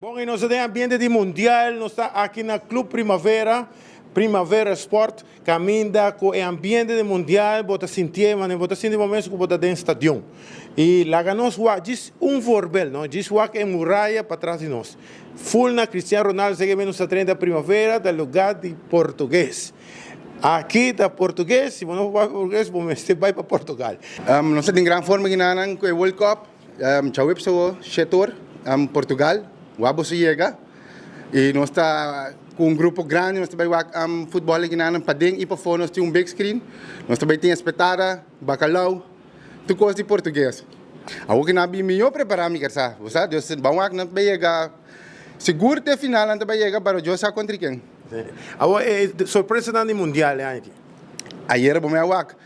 Bon, y nos ta den ambiente di Mundial, nos ta aki na Club Primavera, Primavera Sport, caminda cu e ambiente di Mundial, bo ta sintié, mane bo ta sinti bo mes cu bo ta den stadion. Y laga nos wak djis un voorbeeld, no, djis wak e muraya patras di nos. Full na Cristiano Ronaldo, esaki nos ta trenta Primavera, ta lugar di Portugues. Aki ta Portugues, si bo no por papia Portugues, bo mester bay pa Portugal. Nos ta den gran forma ginanan cu e World Cup. Djaweps awo shetor Portugal wak boso yega y nos ta cu un grupo grandi nos ta bay wak futbol ginanan paden y pafo nos tin un big screen nos ta bay tin espetada, bacalao tur cos di portugues. Awo ki nan a bin miyo prepara mi kier sa bo sa Dios ban wak nan ta bay yega sigur te final nan ta bay yega pero Dios sa contra ken. Awo e sorpresanan di mundial e aña aki. Ayera bo mi a wak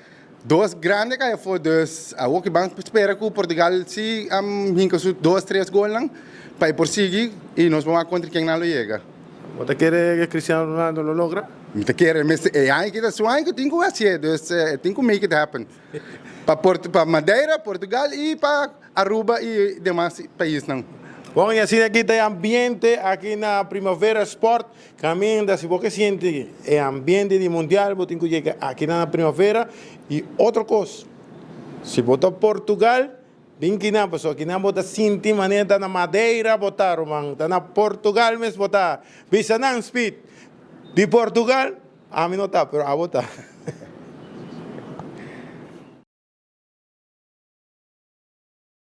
Dos grande cay afo dus awor ki ban spera cu Portugal si hinca su dos tres golnan pa e por sigui y nos ban wak contra ken nan lo yega. Bo ta kere cu Cristiano Ronaldo lo logra? Mi ta kere, mester e aña aki ta su aña cu tin cu hacié dus e tin cu make it happen pa pa Madeira, Portugal y pa Aruba y demas paisnan. Bon y asina aki ta e ambiente aki na Primavera Sport. Caminda si bo ke sinti e ambiente di mundial bo tin ku yega aki na Primavera y otro cos si bo ta Portugal bin kinan pasobra kinan bo ta sinti manera ta na Madeira bo ta ruman ta na Portugal mes bo ta bisa nan Speed di Portugal ami no ta pero abo ta.